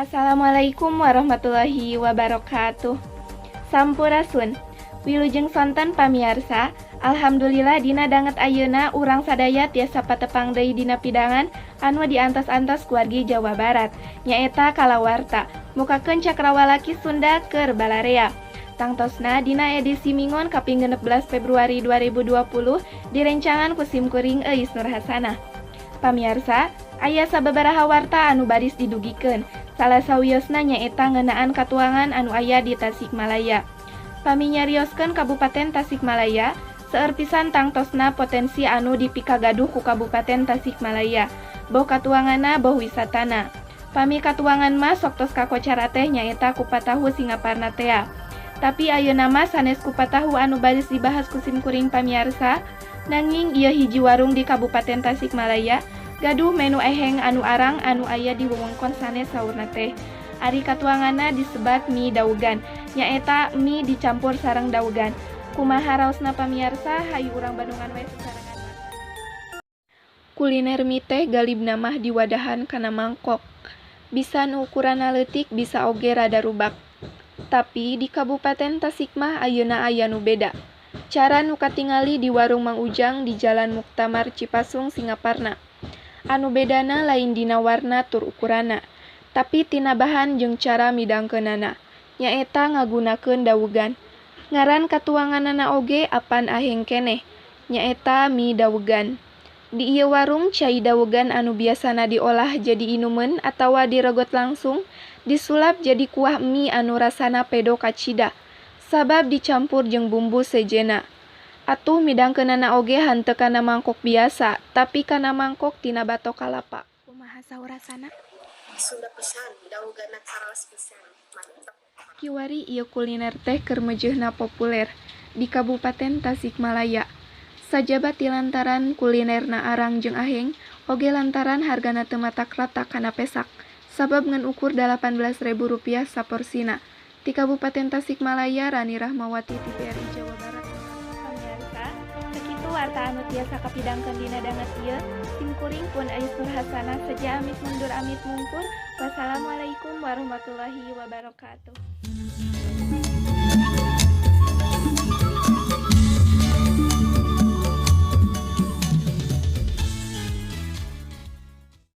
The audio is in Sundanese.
Assalamualaikum warahmatullahi wabarakatuh. Sampurasun. Wilujeng sonten, pamiarsa. Alhamdulillah, dina danget ayeuna urang sadaya tiasa patepang deui dina pidangan anu diantos-antos ku wargi Jawa Barat, nyaeta Kalawarta, mukakeun cakrawala Ki Sunda keur balarea. Tangtosna dina edisi Mingon kaping 16 Februari 2020, direncangan ku sim kuring, Euis Nur Hasanah. Pamiarsa, aya sababaraha warta anu baris didugikeun. Salah sawiosna nyaeta ngeunaan katuangan anu aya di Tasikmalaya. Pami nyarioskeun Kabupaten Tasikmalaya, seueur pisan tangtosna potensi anu dipikagaduh ku Kabupaten Tasikmalaya, boh katuanganna, boh wisatana. Pami katuangan mah sok tos kakocara teh nyaeta kupat tahu Singaparna tea. Tapi ayeuna mah sanes kupat tahu anu baris dibahas ku sim kuring, pamiarsa, nanging ieu hiji warung di Kabupaten Tasikmalaya gaduh menu eheng anu arang anu aya di wewengkon sanes saurna teh. Ari katuanganna disebat mie dawegan, nyaeta mie dicampur sareng dawegan. Kumaha raosna, pamiarsa? Hayu urang bandungan we sasarengan. Kuliner mie teh galibna mah diwadahan kana mangkok. Bisa nu ukuranna leutik, bisa oge rada rubak. Tapi di Kabupaten Tasik mah ayeuna aya nu beda. Cara nu katingali di warung Mang Ujang di Jalan Muktamar Cipasung, Singaparna. Anu bedana lain dina warna tur ukuranna, tapi tina bahan jeung cara midangkeunana, nyaeta ngagunakeun dawegan. Ngaran katuanganana oge apan aheng keneh, nyaeta mie dawegan. Di ieu warung, cai dawegan anu biasana diolah jadi inumeun atawa diregot langsung, disulap jadi kuah mie anu rasana pedo kacida, sabab dicampur jeung bumbu sejenna. Atuh midangkeunana oge henteu kana mangkok biasa, tapi kana mangkok tina batok kalapa. Kumaha saur rasana? Sunda pisan, daweganna karaos pisan, mantep. Kiwari ieu kuliner teh keur meujeuhna populer di Kabupaten Tasikmalaya. Sajaba ti lantaran kulinerna arang jeung aheng, oge lantaran hargana teu matak rata kana pesak, sabab ngan ukur Rp18.000 saporsina. Ti Kabupaten Tasikmalaya, Rani Rahmawati, TVRI Jawa Barat. Pamiarsa, sakitu warta anu tiasa kapidangkeun dina danget ieu. Sim kuring pun, Euis Nur Hasanah, seja amit mundur, amit mungkur. Wassalamualaikum warahmatullahi wabarakatuh.